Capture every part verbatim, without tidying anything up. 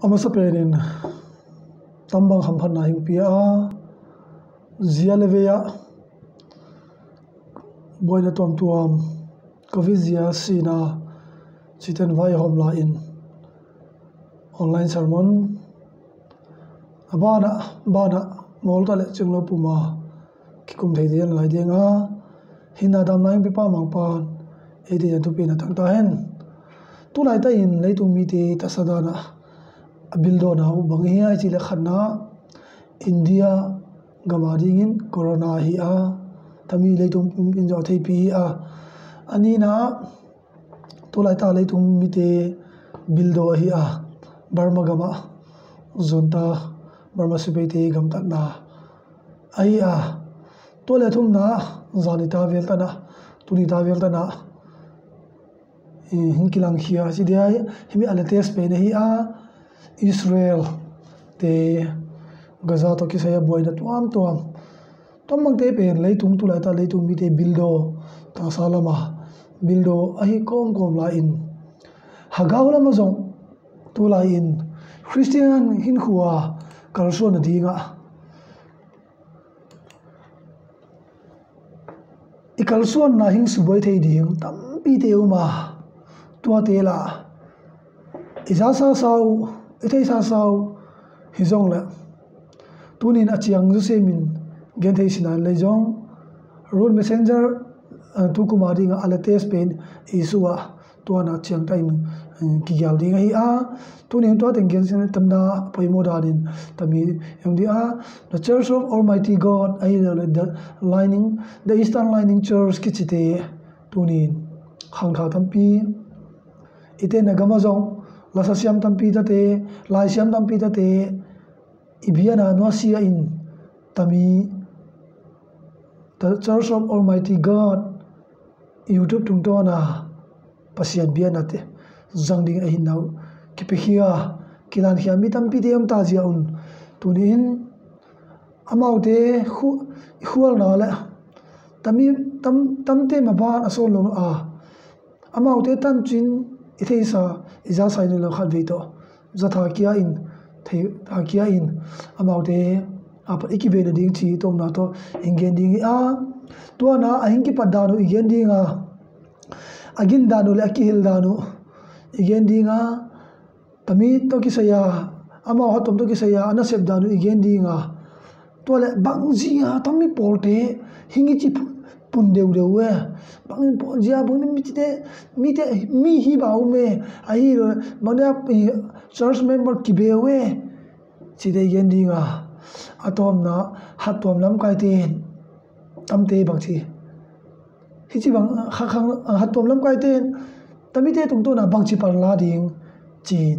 A masa penin tambang hamphatna hing pia a, zia le vei ah buaina tuamtuam, covid zia sina, citen vaihawm la in online sermon a banah banah mawlta le cinglo puma kikum thei ding lai ding a, hinna damna hing pipa Mangpan ei ding a thupi na tangta hen. Tulaita in leitung mite tasadana a bildawna uh bang hi ai ci le khatna India gama dingin corona hi a, tami leitung in zawh theipi hi a, a nina tulaita leitung mite bildaw ahi a, Burma gamah zunta Burma sipaite gamtatna ahi a, tua le thumna zanita veltana tunita veltana hing kilangkhia si dia, himi a latest pen ahi a, Israel te Gaza tawh kisai a buaina tuamtuam tuam bangte pen leitung tulaita leitung mite bildaw, tangsa lama bildaw ahi kawmkawm lai in, Hagau lama zong tulai in Khristian hinkhua kalsuan a dingah i kalsuanna hing subuai thei ding tampite uma, tuate la i za sasa uh, i thei sasa uh hi zong le tunin a ciang zusemin gen thei sinan lei zong Root Messenger, uh, tukuma dinga a latest pen issue ah tuana ciangta in, eh, kigial ding ahi a, tunin tua teng gen sin tamna poimaw danin tami hong di a, The Church of Almighty God ahi le the Lightning, the Eastern Lightning Church kicite tunin khangthak tampi i tenna gama zong lasa siam tampi tate, lai siam tampi tate i biana nuasia in tami The Church of Almighty God YouTube tungtawna Pasian bianate zang ding a hinna uh kipiakhia kilankhia mi tampite om ta zia un, tunin amaute khu-, khualna le tami tam, tamte maban a sawn lo a, amaute tancin i theisa i za sai ni lo khat vei tawh za thakia in, thei thakia in amaute a pat i kibe nading ci tomna tawh in gen ding hi a, tuana a hing kipat dan uh i gen dinga, a gin dan uh le a kihil dan uh i gen dinga, tami tawh kisai a, amau hattuam tawh kisai a a nasep dan uh i gen dinga, tua le bangzia tami pawlte hing i ci pun deudeu e, bangin pawlzia bangin mite, mite mi hi ba um e, ahi lo bangin a church member kibeu e, cite i gen dinga, a tawmna hattuam lamkaite tamte bangci hici bang kha khang hattuam lamkaite tamite tungtawna bangci panla ding ci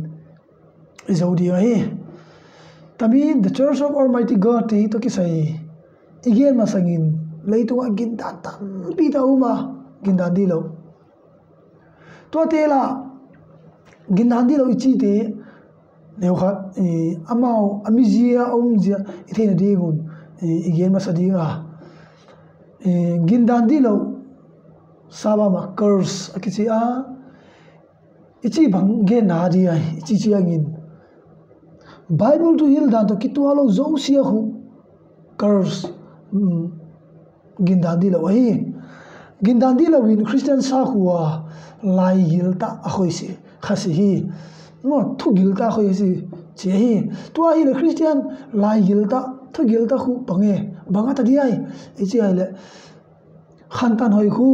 i zo ding ahi. Tami The Church of Almighty God te tawh kisai i gen masangin leitungah gindan tampi ta uma, gindan dih lo. Tuate la gindan dih lo i cite neukhat, eh, amau a mizia a umzia i theina dingun, eh, i gen masa dinga, eh, gindan dih lo sabama curse a kici a, i ci bang genna dih ai i ci ciangin Bible thuhil dan tawh kituak lo zosia uh curse, um, gindan dih lo ahi. Gindan dih lo in Khristian sakhua laigil ta a khoi si kha si hi. Maw, thugil ta a khoi si ci ahi. Tua hi le Khristian laigil ta thugil ta khu bang e, bang a ta dih ai i ci ai le Khantan hoi khu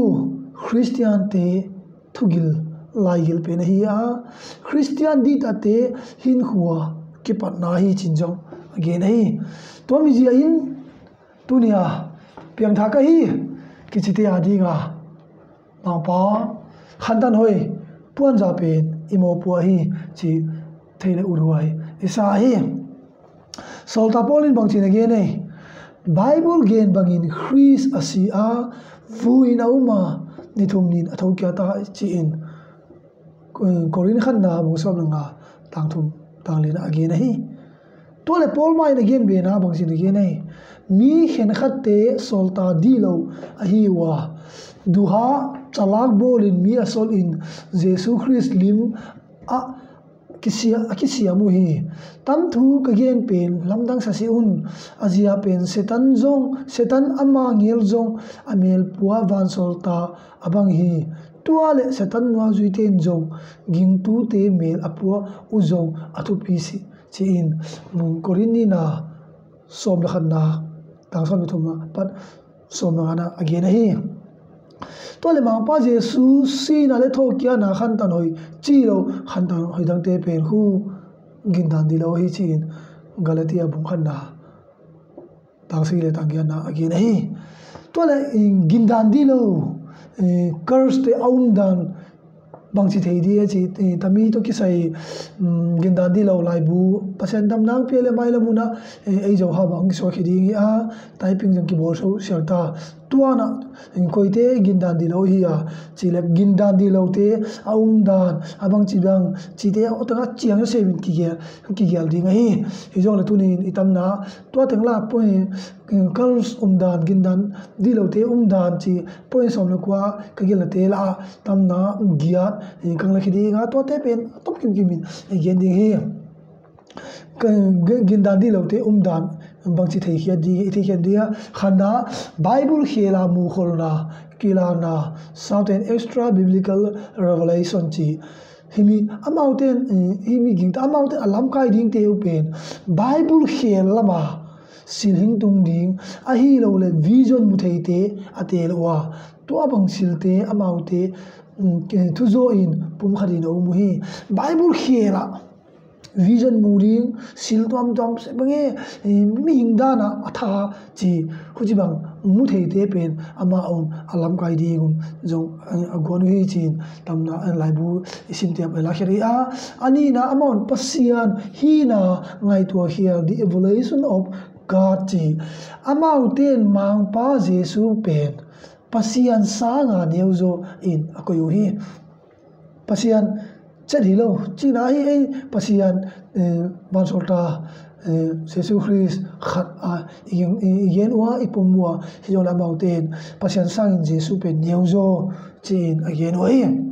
Khristiante thugil laigil pen ahi a, Khristian dihtate hinkhua kipatna hi cin zong a gen ahi. Tua mizia in tunia piangthak ahi kicite a dinga Mangpa khantan hoi puanza pen i mawpua ahi ci thei le uthuai i sa ahi. Sawlta Paul in bangci na gen ei, Bible gen bangin Khrist a si a, vuin a um a, ni thum nin a thokia ta ci-in Korin khatna bung sawm le nga tang thum tang lina a gen ahi. Tua le Paul mah in a gen bena bangci na gen ei, mi khenkhatte sawlta dih lo ahi uh a, duha calak bawlin mi a solin Jesu Khrist lim a kisia, a kisiam uh hi. Tam thu ka gen pen lamdang sa sih un. A zia pen Satan zong, Satan ama ngel zong a melpua vansawlta a bang hi. Tua le Satan nuazuite in zong gingtute mel a pua uh zong a thupi sih, ci-in Korin nihna sawm le khatna, tang sawm le thumna pat sawm le ngana a gen ahi. Tua le Mangpa Jesu sihna le thawhkikna khantan hoih ci lo, khantan hoih dangte pen khu gindan dih lo ahi, ci-in Galatia bung khatna, tang sagih le tang giatna a gen ahi. Tua le, eh, gindan dih lo, eh, curse te a umdan bangci thei dih a ci, eh, tami tawh kisai, mm, gindan dih lo laibu, Pasian damna pia le mailam hun ah, eh, ei Zo hau bang hong kisuak hi ding hi a, typing zong kibawl so sial ta. Tua na, eh, koite gindan dih lo hi a, ci le gindan dih lote a umdan, a bangci bang, cite a tengah ciang semin kigial, kigial ding ahi. Hi zong le tuni in i tamna, tua teng la poi, eh, curse umdan, gindan dih lote umdan ci, point sawm le kua ka gilnate la a tamna giat, eh, kang le khi ding a, tuate pen a tom kimkim in, eh, gen ding hi. Ka, gi-, gindan dih lote umdan bangci thei khiat ding, i thei khiat ding a, khatna, Bible khela mukholna, kilana, Southern Extra Biblical Revelation ci. Himi, amaute in, eh, himi gingta, amaute a lamkai dingte uh pen Bible khel lama silhing tung ding, ahi lo le vision mu theite a tel uh a, tua bang silte amaute, mm, ke, thuzaw in pumkhat in a um uh hi. Bible khela vision mu ding, sil tuamtuam se bange, eh, mihing dana a tha ci, huci bang mu theite pen ama un a lamkai ding un zong, eh, a guan uh hi, ci-in tamna, eh, laibu i simte ah i lakhia hi a, a nihna, ama un Pasian hihna ngaihtuah khial, the evaluation of God ci. Amaute in Mangpa Jesu pen Pasian sanga neuzaw in a koih uh hi. Pasian cet hi lo cihna hi, ei Pasian, eh, vansawlta, eh, Jesu Khrist khat a i gen, i, i gen uh a, i pom uh a, hi zong le amaute in Pasian sangin Jesu pen neuzaw ci-in a gen uh hi.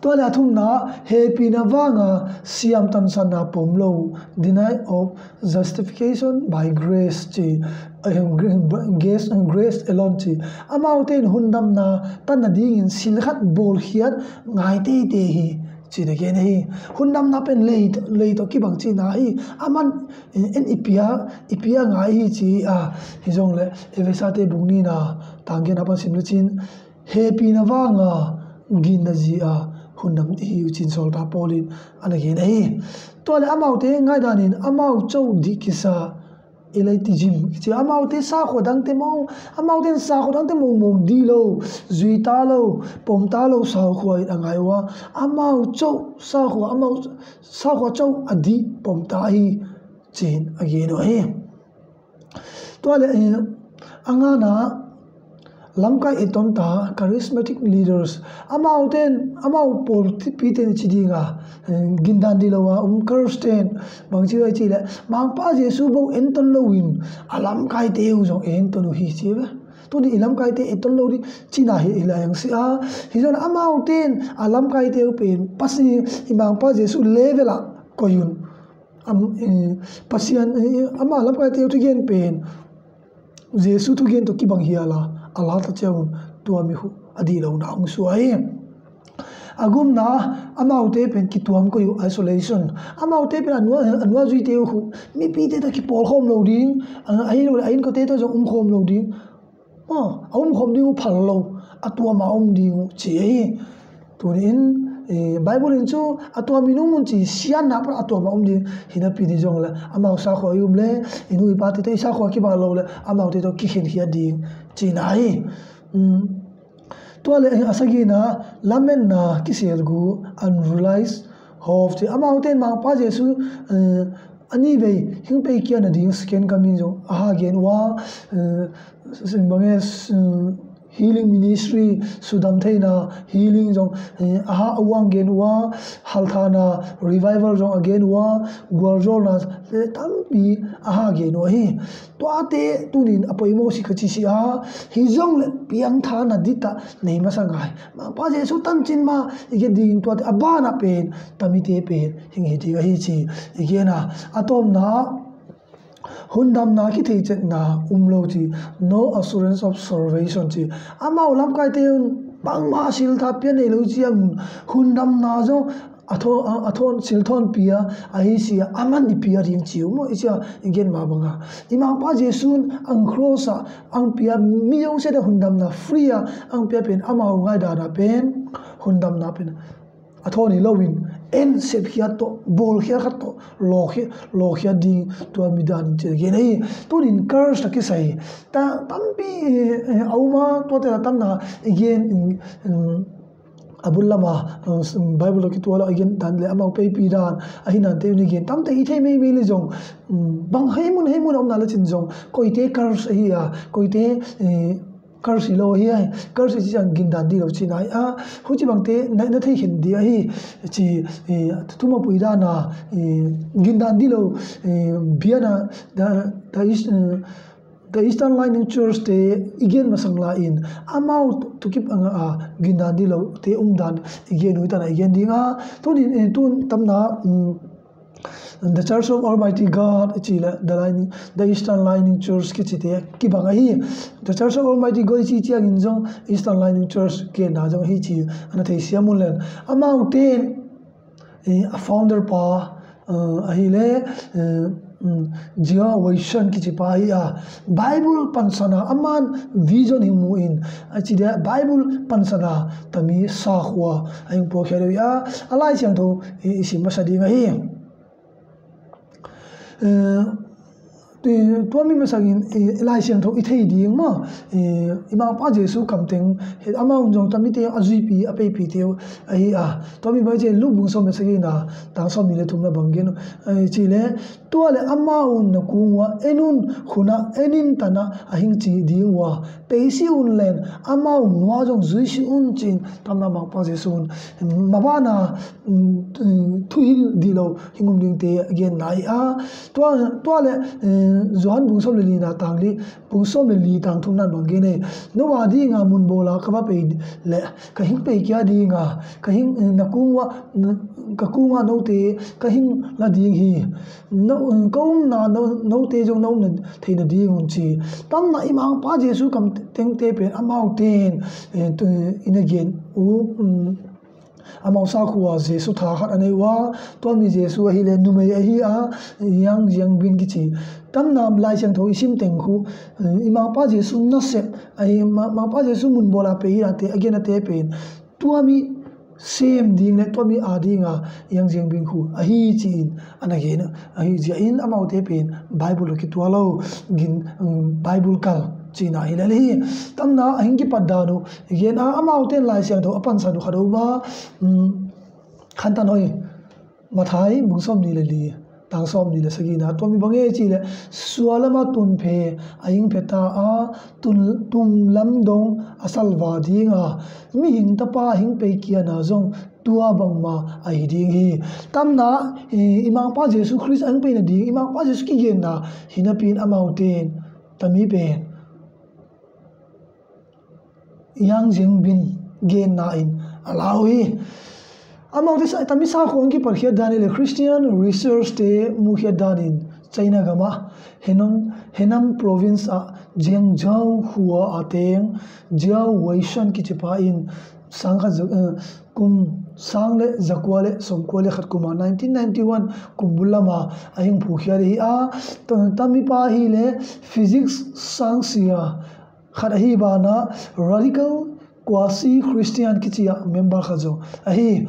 Tua le a thumna, hehpihna vanga siam tansatna pom lo, deny of justification by grace ci, eh, grace, grace alone ci. Amaute in hundamna tan nadingin sil khat bawlkhiat ngai teitei hi, ci na gen hi. Hundamna pen lei, lei tawh kibang cihna hi. Aman, eh, en i pia, i pia ngai hi ci a, hi zong le Efesate bung nihna tang giatna pan sim le cin, hehpihna vanga ginna zi a hundam hi uh cin sawlta Paul in a na gen ahi. Tua le amaute ngaihdan in amau coh dih kisa, elitism ci, amaute sakhua dangte mong, amaute in sakhua dangte mongmong dih lo, zui ta lo, pom ta lo sakhua in a ngai uh a, amau coh sakhua, amau sakhua coh a dih pom ta hi, ci-in a gen uh ahi. Tua le, eh, a ngana, lamkai ettonta, charismatic leaders. Amaute in, amau pawlpite in ci dinga, eh, gindan dih lo a um curse ten, bang ci uh a ci le, Mangpa Jesu bawh enton loin a lamkaite uh zong enton uh hi ci ve. Tuni i lamkaite enton lo dih cihna hi i lai ang si a. Hi zong amaute in a lamkaite uh pen Pasian, i Mangpa Jesu level ah koih un. Am, eh, Pasian, eh, ama lamkaite uh thugen pen Jesu thugen tawh kibang hial a, a lata ciangun tua mi uh a dih lohna hong suak hi. A gukna, amaute pen kituam koih uh, isolation. Amaute pen a nua, a nuazuite uh, mipite tawh kipawlkhawm lo ding, a, ahi lo le a innkuante tawh zong umkhawm lo ding. Aw, a umkhawm ding uh phal lo, a tuam a um ding uh ci hi. Tuni in, eh, Bible in cu a tuam in um un ci, siatna pan a tuam a um ding hi napi ni zong le, amau sakhua i um le, i nu i pate tawh i sakhua kibang lo le, amaute tawh kikhenkhiat ding cihna hi. Um, tua le, eh, a sagihna, lametna, kiselgu, unrealized hope ci. Amaute in Mangpa Jesu, eh, a nihvei hing pei kia nading second coming zong a ha gen uh a, eh, sin bange, eh, healing ministry, sudam theihna, healing zong, eh, a ha a uang gen uh a, halthana, revival zong a gen uh a, gualzawlna le tampi a ha gen uh ahi. Tuate tunin a poimaw si ka ci si a, hi zong le piangthana dita nei masa ngai. Mangpa Jesu tancin ma i gen ding tuate a bana pen, tamite pen hing hi ding ahi ci i gen a, a tawmna, hundamna kithei cetna um lo ci, no assurance of salvation ci. Amau lamkaite un bangmah siltha pia nei lo ciang hundamna zong a thawn, a, a thawn, silthawn pia ahi sia, a man i pia ding ci uh maw, i cia i gen mah banga. I Mangpa Jesu in ang cross ah ang pia mi zong sia da hundamna free ah ang pia pen amau ngaidana pen hundamna pen a thawn hi loin, en sepkhiat tawh, bawlkhiat khat tawh, lawkhiat, lawkhiat ding tua mi danin ci gen ahi. Tunin curse a kisai ta tampi, eh, a um a, tuate a tamna i gen, mm, a bul lama, mm, Bible a kitual a i gen dan le amau peipi dan ahi nante un i gen tamte i thei meimei le zong, mm, bang hei mun hei mun a omna le cin zong koite curse ahi a, koite, eh, curse hi lo hi a, curse hi ciang gindan dih lo cihna hi a, huci bangte na, na thei khin dih ahi ci, eh, thumapui dana, eh, gindan dih lo, eh, biana, the, the, East, eh, the Eastern Lightning Church te i gen masang la in amau tukip anga a gindan dih lo te umdan i gen uh hi tana i gen ding a, tunin, eh, tun tamna, mm, The Church of Almighty God i ci le, the Lightning, the Eastern Lightning Church kici te kibang ahi. The Church of Almighty God i ci ciangin zong Eastern Lightning Church genna zong hi ci ana thei siam un len. Amau ten, eh, a founder pa, eh, ahi le, eh, mm, Jia Weishan kici pa hi a. Bible pansana aman vision hi mu in, a ci dia Bible pansana tami sakhua a hing puakhia deuh hi a. A Lai Siangtho i, i sim masa ding ahi. Eh, tu-, tua mi masangin, eh, Lai Siangtho i thei ding maw, eh, i Mangpa Jesu kamteng, he, amau zong tamite a zuipi, a peipi teu ahi a. Tua mi bang ci Luke bung sawm le sagihna, tang sawm nih le thumna bang gen, eh, ci le, tua le amau na kung ua, en un, hun a, en in tan a, a hing ci ding ua, teisi un len, amau nua zong zuisi un cin, tamna Mangpa Jesu un, mabana, mm, mm, thuhil dih lo hing um dingte a genna hi a. Tua, tua le, eh, Johan bung sawm le lina tang li, bung sawm le li tang thumnan bang gen e. No a dinga mun bawla ka va pei le, ka hing pei kia dinga, ka hing, eh, na kung ua, na, ka kung ua note, ka hing la ding hi. No, eh, ka umna no, note zong na umna theina ding un ci. Tamna i Mangpa Jesu kamtengte pen amau ten, eh, tu, i na gen uh, mm, amau sakhua Jesu tha khat a nei ua, tua mi Jesu ahi le numei ahi a, Yang Xiangbin kici. Tamna Lai Siangtho i sim teng khu, eh, i Mangpa Jesu nasep, ahi Ma-, Mangpa Jesu mun bawla pei hi a te, a gen a te pen. Tua mi sem ding le, tua mi a dinga, Yang Xiangbin khu, ahi ci in, ana gen a. Ahi zia in amaute pen Bible a kitual lo, gin, um, Bible kal cihna hi lel hi. Tamna a hing kipat dan uh i gen a, amaute in Lai Siangtho a pansan uh khat a um a, um, Khantan Hoi, Mathai bung sawm nih le li, tang sawm nih le sagihna, tua mi bang e ci le, sualama tunphe a hing phe ta a, tun, tum lam dong a salva dinga, mihing tapa a hing pei kiana zong tua bangma ahi ding hi. Tamna, i, i Mangpa Jesu Khrist a hing peina ding, i Mangpa Jesu kigenna hi napi in amaute in tami pen Yang Xiangbin genna in a lau hi. Amaute sa, tami sakhua hong kipatkhiat dan hi le Christian research te mukhiat dan in China gama Henan, Henan province a Zhengzhou khua a teng Jiao Weishan kicipa in sang khat za, eh, kum sang le zakua le sawmkua le khat kuma nineteen ninety-one kum bul lama a hing phukhiat hi a, ta, tamipa hi le physics sangsia khat ahi bana radical quasi-Christian kici a member khat zo ahi.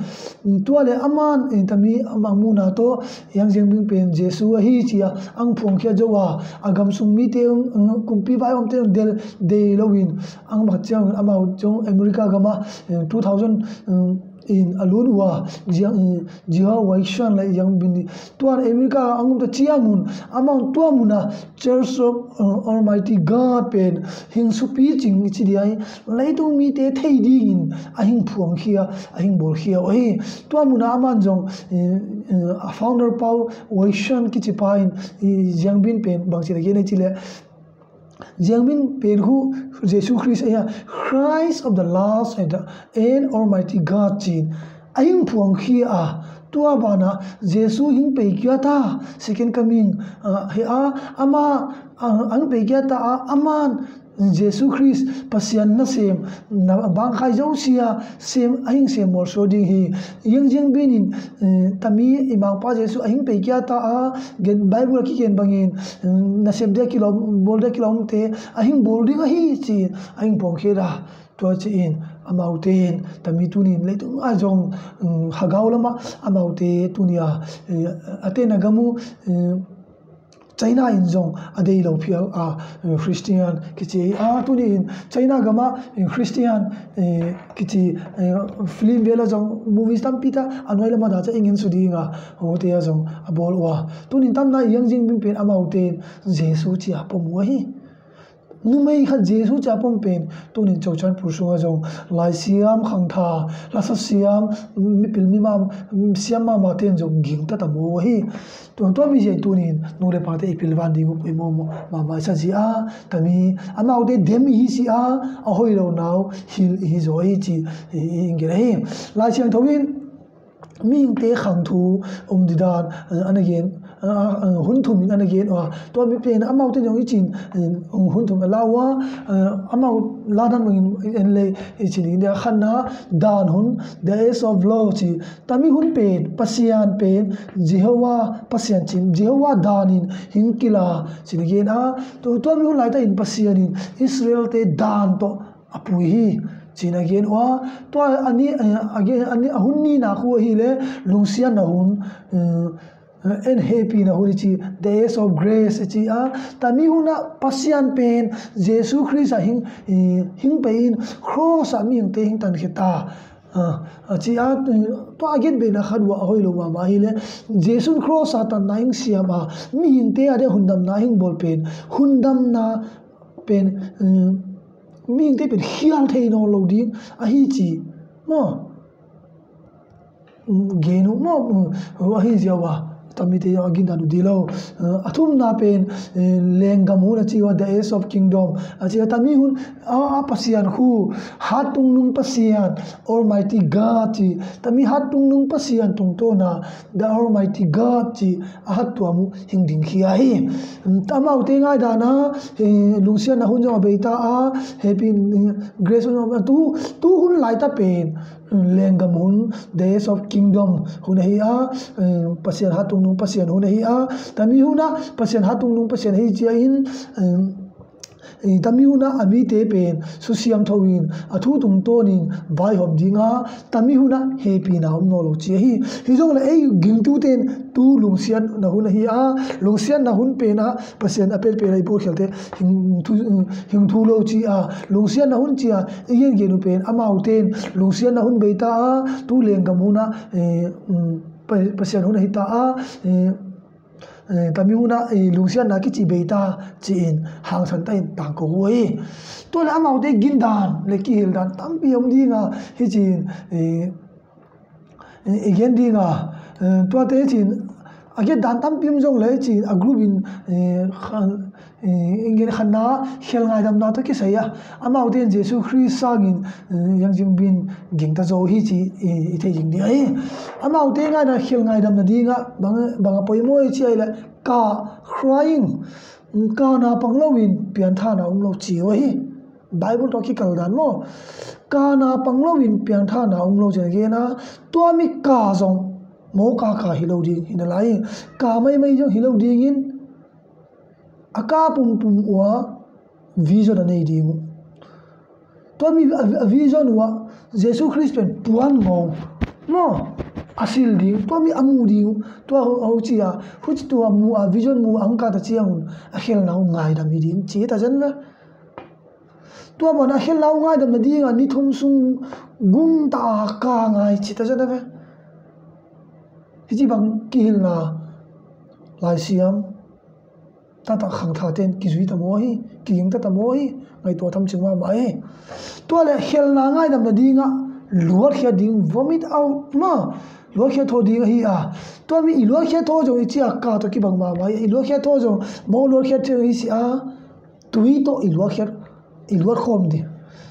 Tua le aman, eh, tami amah muna tawh Yang Xiangbin pen Jesu ahi ci a ang phuangkhia zo a, a gamsung mite, um, kumpi vaihawmte um del dei loin ang mak ciang amau zong America gama, eh, two thousand, um, in a lut uh a, Jiang, Jehovah Wai Shan le Yang Bin Ni. Tuan America a ngum ta ciangun, amau tua muna Church of, uh, Almighty God pen hing supi cing ci dia hi, leitung mite thei dingin a hing phuangkhia, a hing bawlkhia uh hi. Tua muna aman zong, eh, eh, a founder pau Wai Shan kici pa in, eh, Jiang Bin pen bangci la gen ei ci le, Jiang Bin pen khu Jesu Christ ahi a, Christ of the last and, and Almighty God cin a hing phuangkhia a, tua bana Jesu hing peikia ta, second coming, ah, hi a, ama, ah, a hing peikia ta a, aman Jesu Christ Pasian nasem, na bangkhai zosia sem, a hing sem mawlsuak ding hi. Yang Jiang Bin in, eh, tami i mangpa Jesu a hing peikia ta a, gen Bible a kigen bangin, eh, nasem dia kilawm, bawl dia kilawmte a hing bawl ding ahi ci a hing phuangkhia a. Tua ci in amaute in tami tunin leitung a zong, mm, hagau lama amaute tunia, eh, a tena gamu, eh, China in zong a dei lo phial a, eh, Christian kici a, tuni in China gama, eh, Christian, eh, kici, eh, film vela zong movies tampi ta a nuai lama da ca ingin su dinga, hote a zong a bawl uh a. Tunin tamna Yang Jiang Bin pen amaute in Jesu cia pom uh ahi. Numei khat Jesu cia pom pen tunin Cochan pur sunga zong laisiam khangtha, lasasiam, mipil mimam, siam mama ten zong gingta ta maw hi. Tua, tua mi zia tunin nu le pate i pilvan ding uh poimaw maw, mama i sa zia a, tami amaute dem i hi si a, a hoi lo nau hil i hi zaw hi ci i, i, i ngen ahi. Laisiangtho in mihingte khang thu um didan, eh, ana gen, eh, eh, hun thum in ana gen uh a. Tua mi pen amaute zong i cin, eh, hun thum a la uh a, eh, amau la dan bangin en le i cin in dia khanna dan hun, the age of law ci. Tami hun pen, Pasian pen, Jehovah Pasian cin, Jehovah danin hing kila cin a gen a. Tu, tua mi hun laita in Pasian in Israel te dan tawh a pui hi cin a gen uh a. Tua a ni, eh, a gen, a ni, a hun nina khu ahi le lungsiatna hun, eh, en hehpihna hun i ci, the age of grace i ci a. Tami hunah Pasian pen Jesu Khrist a hing, eh, hing pei in cross ah mihingte hing tankhia ta. Ah, a ci a, eh, tua a genbehna khat uh a hoi lo mahmah hi le. Jesu in cross a tanna hing siam a, mihingte a dia hundamna hing bawl pen, hundamna pen, eh, mihingte pen khial thei nawn lo ding ahi ci. Maw? Gen uh maw? Ahi ziau a tamite a gindan uh dilo. A thumna pen, eh, lenggam hun a ci uh a, the age of kingdom a ci a, tami hun a, a Pasian khu, hat tungnung Pasian, Almighty God ci, tami hat tungnung Pasian tungtawna, the Almighty God ci a hat tuam uh hing dingkhia hi. Amaute ngaidana, eh, lungsiatna hun zong a beita a, happy, eh, grace hun zong a, tu, tu hun laita pen, eh, lenggam hun, the age of kingdom hun ahi a, eh, Pasian hat tungnung Pasian hun ahi a, tami huna Pasian hat tungnung Pasian ahi cia in, eh, eh, tami huna a mite pen susiangtho in a thu tungtawnin vaihawm dinga, tami huna hehpihna om nawn lo ci ahi. Hi zong le ei gingtuten tu lungsiatna hun ahi a, lungsiatna hun pen a Pasian a penpen a i pawlkhialte hing thu, hing thu lo ci a, lungsiatna hun ci a i gengen uh pen amaute in lungsiatna hun beita a, tu lenggam huna, eh, um, Pa-, Pasian hun ahi ta a, eh, eh, tami huna, eh, lungsiatna kici beita ci-in hangsan ta in tangko uh hi. Tua le amaute gindan le kihildan tampi om dinga hi ci-in, eh, i gen dinga, eh, tuate cin a gen dan tampi om zong le cin a group in, eh, khan, eh, i gen khanna khel ngaidamna tawh kisai a, amaute in Jesu Khrist sangin, eh, Yang Zingbin gingta zo hi ci i, i thei ding ding ahi. Amaute ngaina khel ngaidamna dinga bang, bang a poimaw i ci ai le ka crying, ka na pang loin pianthana um lo ci uh ahi. Bible tawh kikal dan maw? Ka na pang loin pianthana um lo ci a gen a, tua mi ka zong mawka ka hi lo ding hi na lai. Ka maimai zong hi lo dingin a ka pumpum uh a vision a nei ding uh. Tua mi a, a vision uh a Jesu Khrist pen puan ngawng maw? A sil ding, tua mi a mu ding uh. Tua ho, ho ci a, huci tua mu a vision mu a hong ka ta ciangun a khelna uh ngaidam hi ding ci ta zen ve. Tua ban a khelna uh ngaidam nadinga ni thum sung gungta a ka ngai ci ta zia na ve. Hici bang kihilna Laisiam tata khangthate'n kizui ta maw hi, kiging tata maw hi, ngaihtuah tham cing mahmah hi. Tua le khelna ngaidam nadinga luatkhiat ding, vomit out ma, luatkhiat thaw ding ahi a. Tua mi i luatkhiat thaw zong i cia ka tawh kibang mahmah hi, i luatkhiat thaw zong maw luatkhiat thaw hi si a. Tui tawh i luatkhiat, i luatkhawm ding.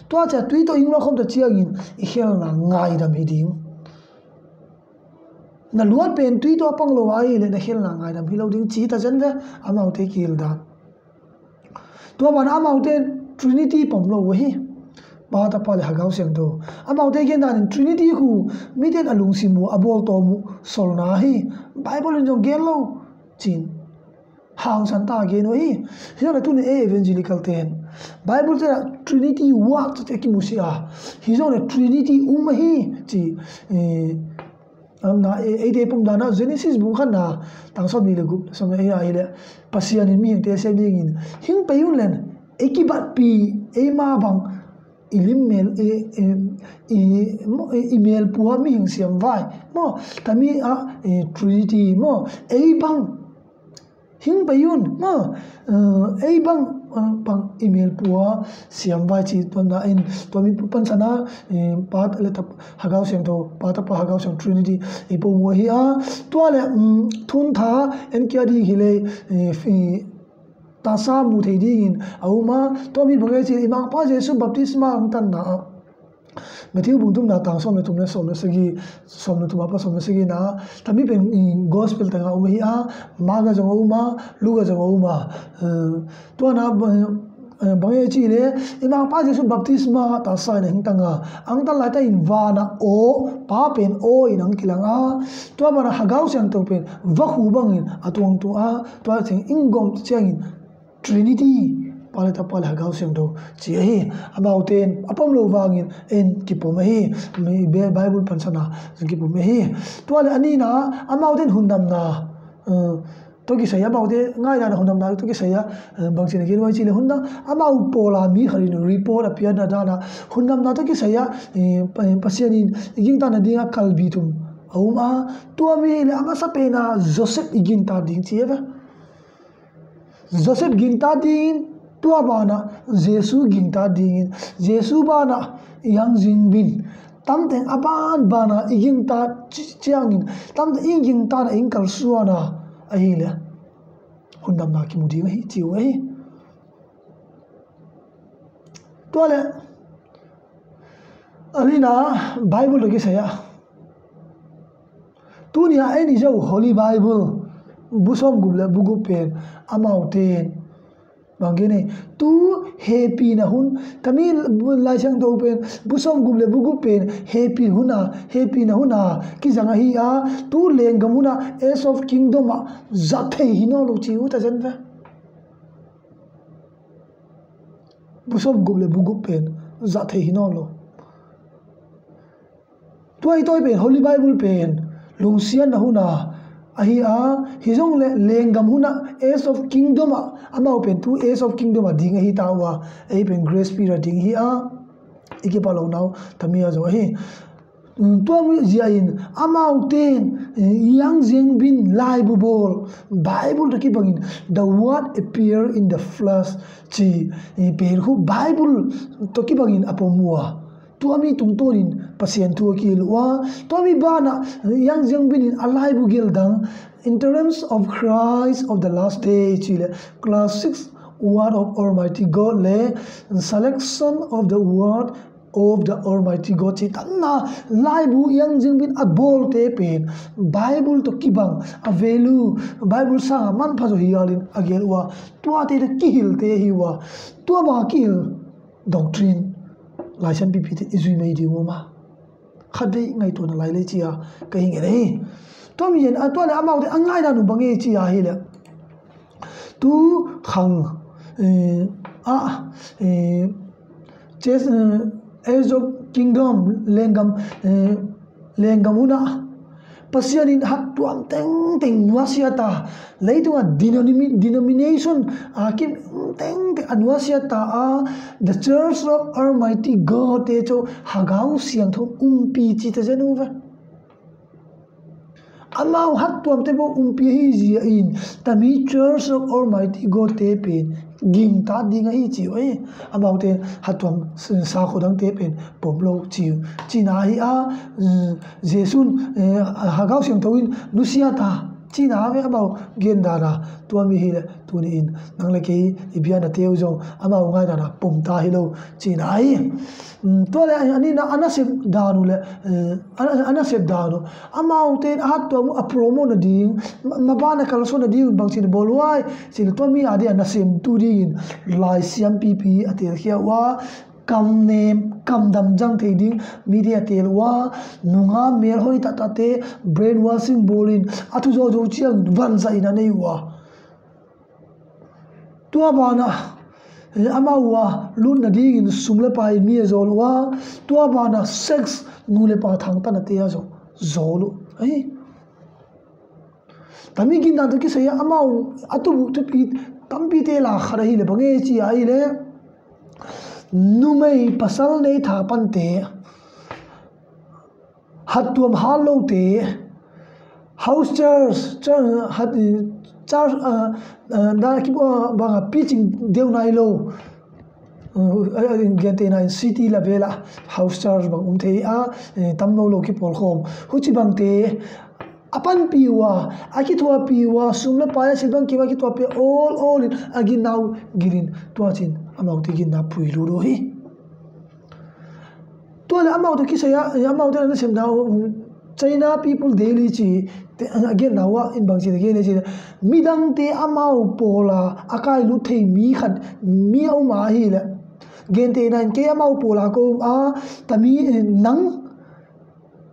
Tua cia tui tawh i luatkhawm ta ciangin i khelna ngaidam hi ding. Na luat pen tui tawh a pang lo a i le na khelna ngaidam hi lo ding ci ta zen ve. Amaute kihil dan. Tua ban amaute Trinity pom lo uh hi. Pa, Tapa le Hagau Siangtho. Amaute gen danin Trinity khu miten a lungsim uh, a bawltawm uh solna hi. Bible in zong gen lo cin hangsan ta gen uh hi. Hi zong le tuni ei evangelical ten Bible tena Trinity word te kimusia. Hi zong le Trinity um ahi ci. Eh, amna e, eite pum dana Genesis bung khatna tang sawm ni le gup, sawm ni ei a hi le Pasian in mihingte sem dingin hing pei un len ei kibatpi ei ma bang i lim mel i, i, i, i mel pua mihing siam vai maw tami a, eh, Trinity maw ei bang hing pei un maw, eh, ei bang, eh, bang i mel pua siam vai ci tuan na in tua mi pansana, eh, Pa le Tapa Hagau Siangtho, Pa, Tapa, Hagau Siang Trinity i pom uh hi a. Tua le, mm, thuntha en kia ding hi le, eh, fi, tasa mu thei dingin a um a. Tua mi bang ei ci i Mangpa Jesu baptisma ang tanna a Matthew bung thumna tang sawm le thum le sawm le sagih, sawm le thum a pa sawm le sagih na tami pen, mm, gospel tanga um hi a, Mark a zong a um a, Luke a zong a um a. Eh, tua na, eh, bang ei ci le i Mangpa Jesu baptisma tasa in a hing tanga ang tan lai ta in vana aw, Pa pen aw in ang kilang a. Tua bana Hagau Siangtho pen vakhu bangin a tuangtuang a, tua ciang in gawm ciangin Trinity, Pa le Tapa le Hagau Siangtho ci ahi. Amaute in a pom lo vangin en kipom ahi. Mi Bible pansana kipom ahi. Tua le a nina amaute in hundamna, eh, tawh kisai a amaute ngaidana hundamna tawh kisai a, eh, bangci na gen vai ci le hundam amau pawla mi khat in report a piakna dana hundamna tawh kisai a, eh, Pa, Pasian in i gingta nadinga kalbi thum a um a. Tua mi le a masa pena Joseph i gingta ding ci a ve. Joseph gingta dingin, tua bana Jesu gingta dingin, Jesu bana i hang zingbin, tamteng a banbana i gingta ci-, ciangin, tamteng i gingtana i kalsuana ahi le hundamna kimu ding ahi ci uh ahi. Tua le a nina Bible tawh kisai a Tunia ei ni zo Holy Bible bu sawm gup le bu gup pen amaute in bang gen ei tu hepina hun tami Lai Siangtho pen bu sawm gup le bu gup pen hepi huna, hepina huna kizang ahi a, tu lenggam huna Age of Kingdom ah zat thei hi nawn lo ci uh ta zen ve. Bu sawm gup le bu gup pen zat thei hi nawn lo. Tua i tawi pen Holy Bible pen lungsiatna huna ahi a, hi zong le lenggam huna Age of Kingdom ah amau pen tu Age of Kingdom ah ding ahi ta uh a, ei pen Grace Period ding hi a, i kipah lo nau tami a zo ahi. Tua mi zia in amaute in, eh, Yang Xiangbin laibu bawl Bible tawh kibangin the word appear in the flesh ci, eh, pen khu Bible tawh kibangin a pom uh a. Tua mi tungtawnin Pasian thu a kihil uh a, tua mi banah Yang Xiangbin in a laibu gel dang, In Terms of Christ of the Last Day ci le, Classic Word of Almighty God le, Selection of the Word of the Almighty God ci, tanna laibu Yang Xiangbin a bawlte pen Bible tawh kibang a value, Bible sanga manpha zaw hi alin a gel uh a, tuate tawh kihilte hi uh a, tua banga kihil doctrine Laisiangtho pipite i zui mai ding uh a, khatvei ngaihtuahna lai le cia ka hi ngen ahi. Tua mi in a tua le amaute a ngaihdan uh bang e cia hi le, tu khang, eh, a, eh, ces, eh, Age of Kingdom lenggam, eh, lenggam hunah Pasian in hattuam tengteng nuasia ta, leitungah denomi-, denomination a kim tengteng a nuasia ta a, The Church of Almighty God te cu Hagau Siangtho umpi ci ta zen uh ve. Amau hattuamte bo umpi ahi zia in tami Church of Almighty God te pen gingtat ding ahi ci uh ei. Amaute hattuam sakhuadangte pen pom lo ci uh. Cina ahi a, Jesu'n, eh, Hagau Siangtho in nusia ta cina ve amau gendana. Tua mi hi le tuni in nang le kei i biana teu zong amau ngaidana pom ta hi lo cina ahi. Tua le a nina a nasep dan uh le, eh, a nasep dan uh amaute a hattuam uh a promote nading, mabana kalsuan nading bangcin bawl huai cin tua mi a ding a nasemtu dingin laisiam pipi a telkhia uh a, kamnem kamdam zang thei ding mite a tel uh a, nunga melhoi taktakte brainwashing bawlin a thu zawzaw ciang vanzah in a nei uh a. Tua banah, eh, amau a lut nadingin sum le pai mi a zawl uh a, tua banah sex nu le pa thangtanate a zawl uh. Ei. Tami gindan tawh kisai a amau a tubuh thupi tampite la khat ahi le bang e ci ahi le numei pasal nei tha pante, hattuam hat lote, house church, church, hat, church, ah, ah, na ki, ah, banga pitching deuh nai lo. Uh, ah, ah, gentehna in city la vela house church bang um thei a, eh, tam lo lo kipawlkhawm. Huci bangte a panpi uh a, a kithuahpi uh a, sum le pai a silbang kim a kithuahpi a awl awlin a ginna uh gilin tuacin amaute ginna phuilut uh hi. Tua le amau tawh kisai a, amau tawh a nasepna uh, China People Daily ci te, a genna uh ah in bangci te gen ci te, midangte amau pawla a kailut thei mi khat mi a um a hi le. Gentehna in kei amau pawla ka um a, tami, eh, nang,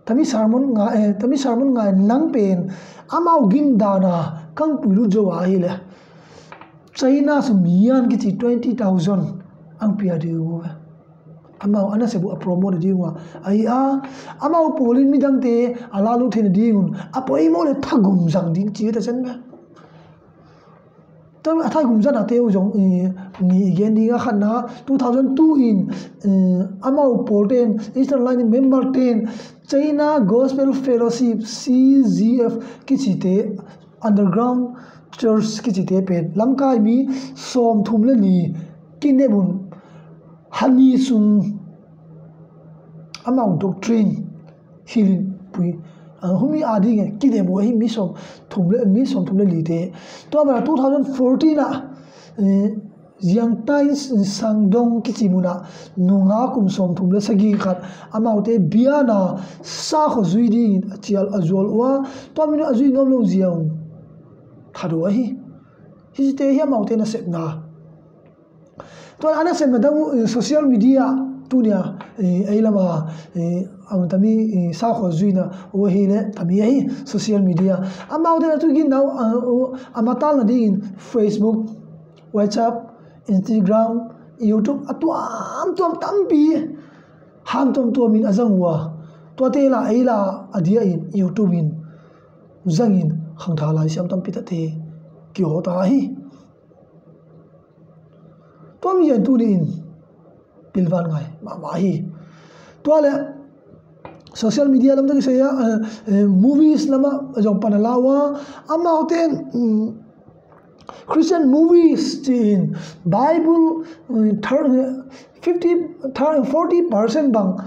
tami sermon nga, eh, tami sermon nga in nang pen amau gindana kang puilut zo a hi le. China sum yan kici twenty thousand ang pia ding uh. Amau a nasep uh a promote ding uh a. Ahi a, amau pawlin midangte a lalu theina dingun a poimawh le thagum zang ding ci ta sen ve. Tang a thagum zan a te uh zong, eh, ni i gen ding a khatna two thousand two in, eh, amau pawl ten, Eastern Line member ten, China Gospel Fellowship, C G F, kici te, underground church kici te pen lamkai mi sawmthum le li kinem un hani sung amau doctrine hilin pui, ah, humi a ding e kinem uh ahi mi sawmthum le, mi sawmthum le li te. Tua mana two thousand fourteen ah, eh, Ziangtai Sangdong kici munah nunga kum sawmthum le sagih khat amaute biana sakhaw zui dingin a cial a zual uh a, tua minah a zui nuam lo ziang that uh ahi. Hicite hi amaute nasepna. Tua a nasepna dang uh, eh, social media tunia, eh, ei lama, eh, a tami, eh, sakhaw zuina uh ahi le tami ahi social media. Amaute na tu ginna uh, ah, uh, a matal nadingin Facebook, WhatsApp, Instagram, YouTube a tuamtuam tampi ham tuamtuamin a zang uh a, tuate la ei la a dia in YouTube in zangin khangtha laisiam tampi tate kihaw ta hi. Tua mi zan tuni in pilvan ngai mahmah hi. Tua le social media lam tawh kisai a, eh, eh, movies lama zong pan a la uh a, amaute in, mm, Christian movies ci-in Bible, mm, thir-, fifty, thir-, forty percent bang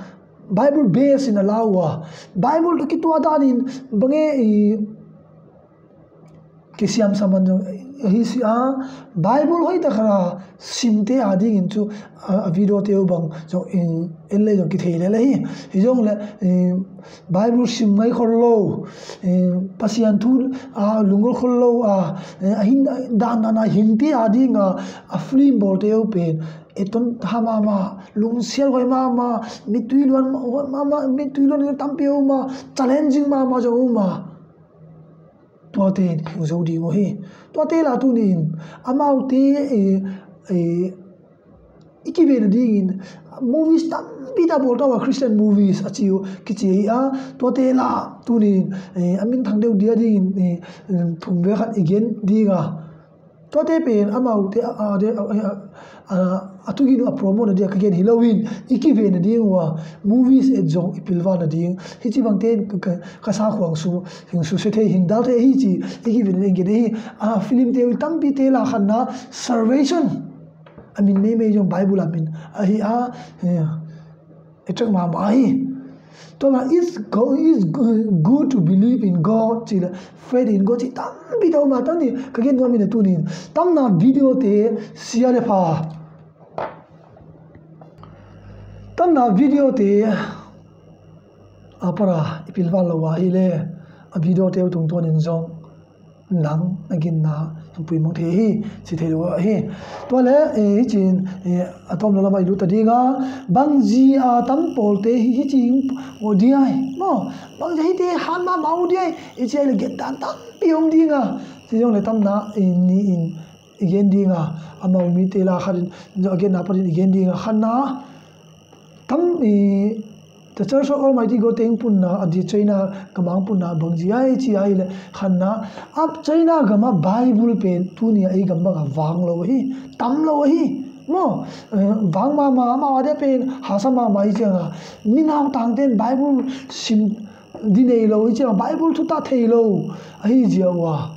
Bible base in a la uh a. Bible tawh kituah danin bang e i kisiam saman zong hi si a, Bible hoih takhat a simte a dingin cu, a, a video te uh bang zong in, en lei zong kithei lel ahi. Hi zong le, eh, Bible sim ngai khol lo, eh, Pasian thu a lunggulh khol lo a, eh, a hin dan dan a hingte a dinga a film bawlte uh pen eton ha mahmah, lungsial huai mahmah, mittui luan mahmah, mittui luan tampi a um a, challenging mahmah zong a um a. Tuate in hing zo ding uh hi. Tuate la tuni in amaute, eh, eh, i kiven nadingin movies tampi tak bawl ta uh a, Christian movies a ci uh kici ahi a, tuate la tunin, eh, a minthang deuh dia dingin, eh, thum ve khat i gen ding a, tuate pen amaute a, a, a, a, a, a thugin uh a promote nading a ka gen hi loin, i kiven nading uh a, movies et zong i pilvan nading. Hih ci bangte in ka, ka, ka sakhuang su, hing susia thei, hing dal thei hi ci, i kiven nading gen hi. A film te uh tampi te la khatna, salvation. A min meimei zong Bible a min ahi a, eh, i cek mahmah hi. Tua mah, it's go-, it's go-, good to believe in God ci le, faith in God ci tampi ta uh mah, tam ni ka gen nuam in a tunin. Tamna video te sia le pha. Tamna video te a para i pilvan lo a hi le, a video te uh tungtuanin zong nang na ginna hong puimang thei hi, ci thei lo hi. Tua le, eh, hih cin, eh, a tawm lo lamah i lut ta ding a, bangzi a tam pawlte hi, hih cin uh diai maw, bangzi a hihte han mahmah uh diai, i ci a hi le gen dan tampi om ding a, ci zong le tamna, eh, ni-in i gen ding a, amau mite la khatin, a genna patin i gen ding a, khatna, tam, i, The Church of Almighty God te hong punna, a di China gam a hong punna bangzi a i ci a hi le, khatna, a China gam a Bible pen tuni a ei gam bang a vang lo hi, tam lo hi. Maw, eh, vang mahmah, amau a dia pen hasa mahmah hi ciang a, mi nautangte in Bible sim di nei lo hi ciang a, Bible thutak thei lo ahi zia uh a,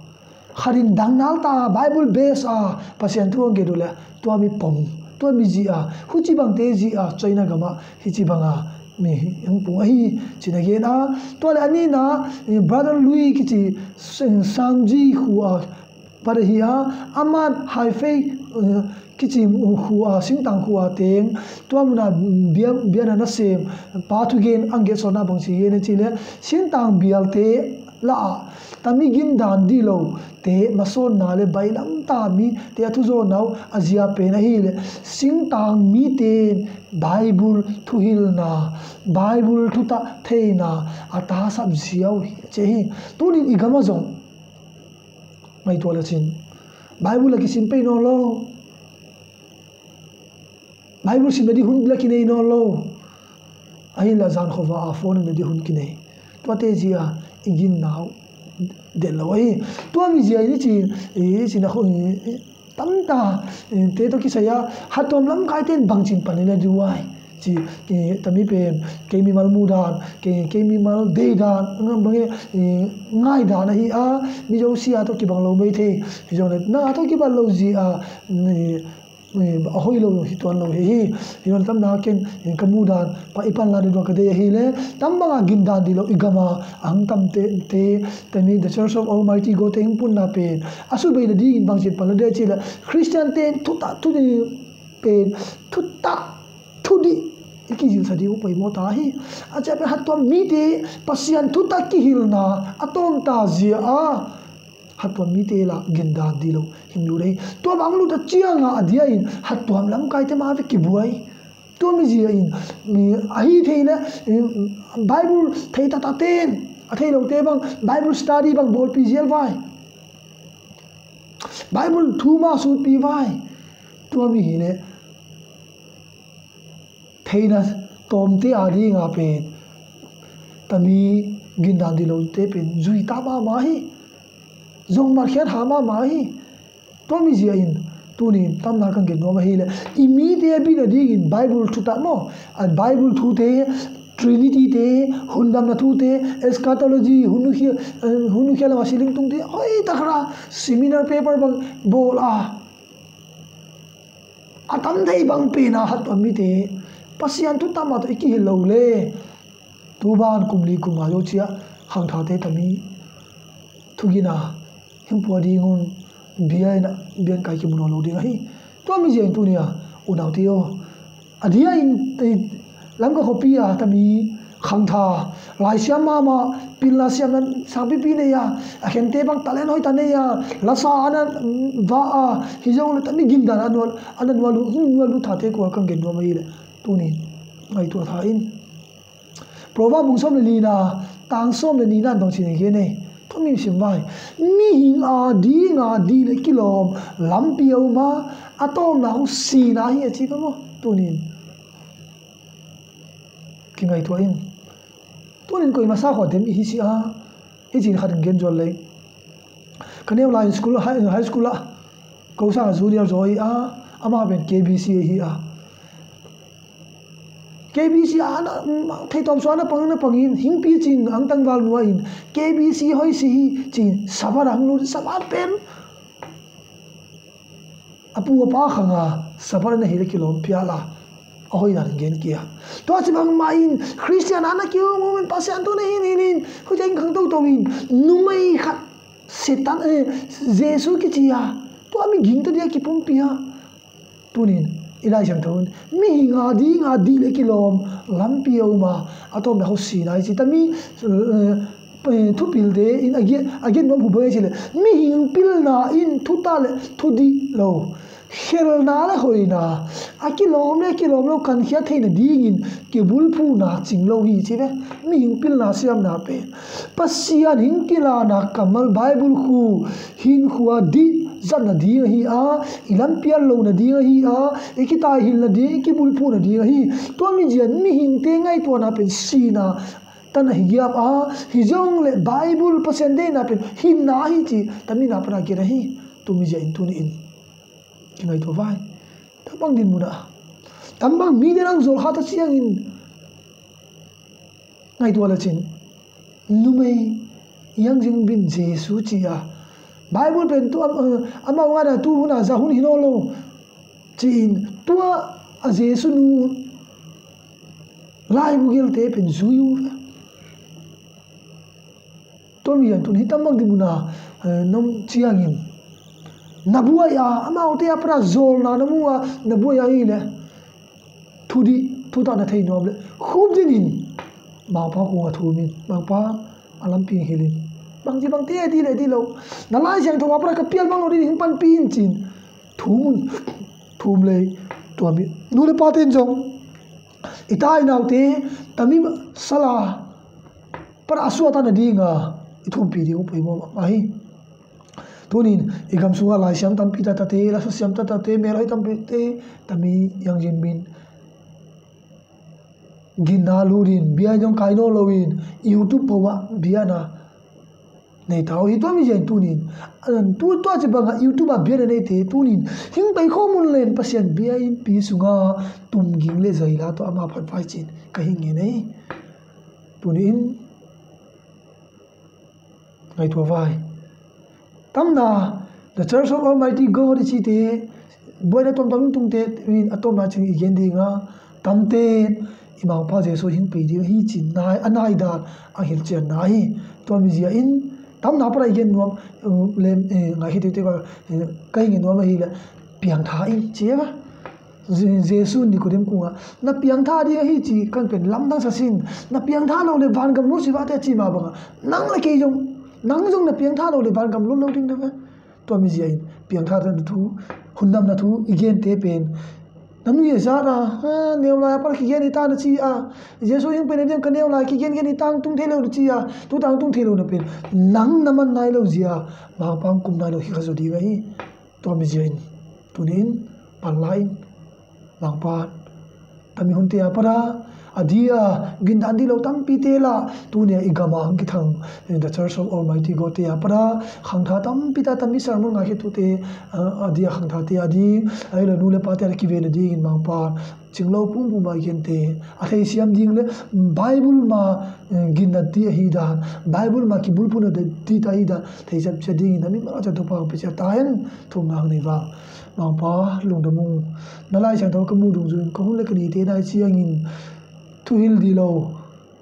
khatin dang nalta Bible base a Pasian thu hong gen uh le, tua mi pom, tua mi zia, huci bangte zia China gam ah hih ci banga mi hong pung ahi ci-in a gen a. Tua le a nihna, eh, Brother Louis kici, Sangji khua pat ahi a, aman Haifei, eh, kici khua, singtang khua teng, tua muna bia, biana nasem pa thugen ang ge sawna bangci gen a ci le, singtang bialte la a, tami gindan dih lo te masawnna le bailam ta mite a thuzawhna uh a zia pen ahi le, singtang mite in Bible thuhilna, Bible thutak theina a tasap zia uh hi, ci hi. Tunin i gam ah zong ngaihtuah le cin, Bible a kisim pei nawn lo. Bible simna ding hun la kinei nawn lo. Ahi la zan khuava a phone na ding hun kinei. Tuate zia i ginna uh delh lo ahi. Tua mi zia i ni cin, i cin a khu, i, i, tamta, i, te tawh kisai a, hatuam lamkaite in bangcin pan i na ding uh ai. Ci, i, tami pen, kei mimal mudan, kei, kei mimal deidan, ngam bang e, i, ngaidan ahi a, mi zosia tawh kibang lo mei thei. Hi zong le, na tawh kibang lo zia, i, eh, a hoih lo hi tuan lo hi hi. Hi lo tamna ken, eh, ka mudan pa i pan la ding dua ka dei ahi le, tam banga gindan dih lo i gam a ang tamte, te, tami The Church of Almighty God te hong punna pen a subeina dingin bangcin pan lo dei ci le, Khristian te thutak, thudih pen, thutak, thudih i kizilsa ding uh poimawh ta hi. A ciah pen hatuam mite Pasian thutak kihilna a tawmta zia a hatuam mite la gindan dih lo hing lut ahi. Tua bang lut a cianga a dia in hatuam lamkaite ma ve kibuai. Tua mi zia in, mi, ahi thei le, i, Bible thei taktak ten, a thei lote bang Bible study bang bawlpi zial vai. Bible thu ma sutpi vai. Tua mi hi le, theina tawmte a dinga pen tami gindan dih lote pen zui ta mahmah hi. Zong matkhiat ha mahmah hi. Tua mi zia in tunin tamna kan gen nuam ahi le, i mite a bina dingin Bible thutak maw, a Bible thute, Trinity te, hundamna thute, eschatology, hun nukhia, eh, hun nukhia lama siling tungte, hoi takra seminar paper bang bawl a, a tam thei bang pena hatuam mite Pasian thutak mah tawh i kihil lo le, tu ban kum li kum nga zo ciah khangthate tami thugina hing pua ding un, bia in a, bia in kai kimu nawn lo ding ahi. Tua mi zia in tunia unaute aw, a dia in, eh, Lamka khuapi a tami khangtha, laisiam mahmah, pilna siamna sangpipi nei a, a khente bang talent hoih ta nei a, lasa a na, mm, va a, hi zong le tami gindan a nual, a na nual uh, hmm, nual uh thate kua kan gen nuam ahi le, tunin ngaihtuah tha in. Proverbs bung sawm le lina, tang sawm le nina in bang ci na gen ei. Tua mi sim vai. Mihing a dinga dih le kilawm lampi a um a, a tawpna uh sihna hi a ci ka maw. Tunin kingaihtuah in. Tunin koima sa khuatem i hi si a, i cin khat in gen zual lei. Ka neu lai in school, high, high school ah, ko sang a junior zaw hi a, ama pen K B C hi a. K B C ah na, thei tawm suah na pang, na pangin, hingpi cin ang tangval nuai in, K B C hoi si hi cin, Sabbath ang lut, Sabbath pen a pu a pa khanga Sabbath na hi le kilawm pial a, a hoih dan gen kia. Tua ci bangmah in Khristian a na kium um in Pasian thu na hin hin in, huciang khang toto in, numei khat Satan, eh, Jesu kici a, tua mi gingta dia kipumpi a. Tunin i Lai Siangtho in mihing a ding a dih le kilawm lampi a um a, a tawpna hau sina i ci ta mi, eh, eh, thupilte in a gen, a gen nuam hu bang i ci le, mihing pilna in thutak le thudih lo, khelna le hoihna, a kilawm le kilawm lo kankhiat theihna dingin kibulphuhna cing lo hi ci ve. Mihing pilna siamna pen Pasian hing kilana kammal Bible khu hinkhua dih zatna ding ahi a, i lampial lohna ding ahi a, i kitaihilhna ding, i kibulphuhna ding ahi. Tua mi zian mihingte ngaihtuahna pen sina tan ahi giap a, hi zong le Bible Pasian deihna pen hinna ahi ci, tamina pana gen ahi. Tumi zian in tuni in kingaihtuah vai. Tambang din muna, tambang mi den ang zol kha ta ciangin ngaihtuah le cin, numei Yang Zingbin Jesu ci a, Bible pen tu am, eh, amau ngana tu huna za hun hino lo ci-in tua a Jesu nu laibu gelte pen zui uh. Tua mi an tun hi tambang di muna, eh, nom ciangin na buai a, amaute a para zolna na mu a, na buai a hi le thudih, thutak na thei nuam le khup dinin Mangpa kung a thumin, Mangpa a lampi hilin, bangci bangte a di le di lo, na Lai Siangtho a para ka pial bang lo din hing panpi in cin thumun, thum lei. Tua mi nu le pa ten zong i ta i naute tami sala para a suahtakna dinga i thumpi ding uh poimawh mahmah hi. Tunin i gam sungah laisiam tampi tatate, lasa siam tatate, melhoi tampi tate, tami Yang Zingbin ginna lutin bia in zong kai nawn loin YouTube pawa biana nei ta uh hi. Tua mi zian tunin, an tu tua ci banga YouTube a biana neite tunin hing pai khawm un len Pasian bia in pi sunga tum ging le zaila tua ama phat vai cin ka hing ngen ei. Tunin ngaihtuah vai. Tamna The Church of Almighty God i cite, buaina tuamtuam in tungte in a tawpna cing i gen dinga, tamte i Mangpa Jesu hing pei ding hi cin nai, a nai dan a hilhcianna hi. Tua mi zia in tamna para i gen nuam, uh, lem, eh, ngaihkhiate te ka, eh, ka hing nuam ahile piangtha in ci a. Je-, Jesu Nicodemus kungah na piangtha ding ahi ci kan pen lamdang sa sin, na piangtha lo le vangam lut si vate ci ma banga nang le kei zong, nang zong na piangtha lo le vangam lut lo ding na ve. Tua mi zia in piangtha na thu, hundamna thu i gente pen na nui a zat a, ha, neu lai a pal kigen i ta na ci a, Jesu hing pen a diam ka neu lai kigen gen i tang tung thei lo na ci a, tu tang tung thei lo na pen nang na man nai lo zia, Mangpa kum nai lo hi kha zo ding ahi. Tua mi zia in tuni in pan lai in Mangpa tami hunte a para a dia gindan dih lo tampi te la, tunia i gama ang kithang, eh, The Church of Almighty God te a para khangtha tampi ta tami sermon ngaikhetute, ah, a dia khangthate a ding, a ilo nu le pate a kive na dingin Mangpa cinglo pumpum a i gente a theisiam ding le Bible ma, eh, ginna dih ahi dan, Bible ma kibulpuna dih ta ahi dan theisiam sia dingin a mi mara can Topa ang pia sia ta hen. Thumna hang nei vang. Mangpa lungdam ung. Na Lai Siangtho ka mu dungzui in ka hun le ka nite nai ciangin thuhil dih lo,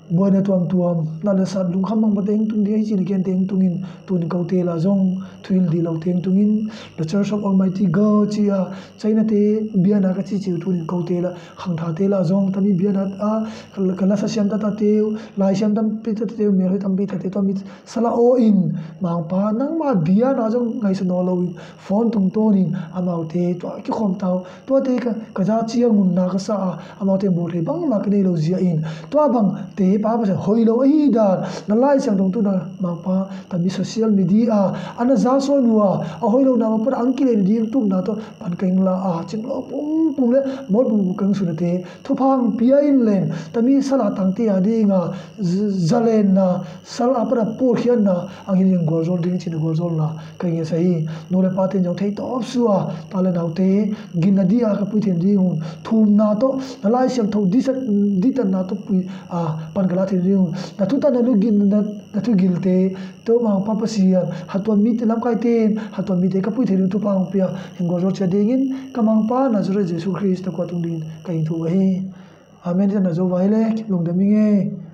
buaina tuamtuam, na le sat lungkham mangpate hing tung ding ahi cin a kiante hing tungin tunin kote la zong thuhil dih lo te hing tungin The Church of Almighty God ci a China te biana ka ci ciu tunin kote la khangthate la zong tami biana a ka, ka lasa siam tatateu, laisiam tampi tatateu, melhoi tampi tate tua mi sala aw in Mangpa nangma biana zong ngaihsa nawn loin phone tungtawnin amaute tua kikhawm tau, tuate ka, ka za ciangun na ka sa a, amaute bawlthei bangmah ka nei lo zia in tua bangte Pa Pasian hoih lo ahi dan na Lai Siangtho tawh na Mangpa, tami social media a na za sawn uh a, a hoih lo na mah pan a ang kilehna ding tupna tawh pan ka hing la a, cinglo pumpum le mawl pumpum ka hing sunnate thupha hong pia in len, tami sal a tangte a ding a z-, zalenna, sal a pan a pawlkhiatna ang hi ding gualzawl ding cih na gualzawlna ka hing sa hi. Nu le pate in zong thei tawp sua, ta le naute ginna ding a ka pui theih ding un thumna tawh, na Lai Siangtho dihsat, dihtatna tawh pui a, pan ka la theih ding un, na thutan na lugin na, na thugilte tawh Mangpa Pasian, hatuan mite lamkaite in hatuan mite ka pui theih ding thupha hong pia, hing gualzawl ciat dingin ka Mangpa Nazareth Jesu Khrist na kua tung dingin ka hing thum ahi. Amen. Tua na zo vai le lungdam ing ei.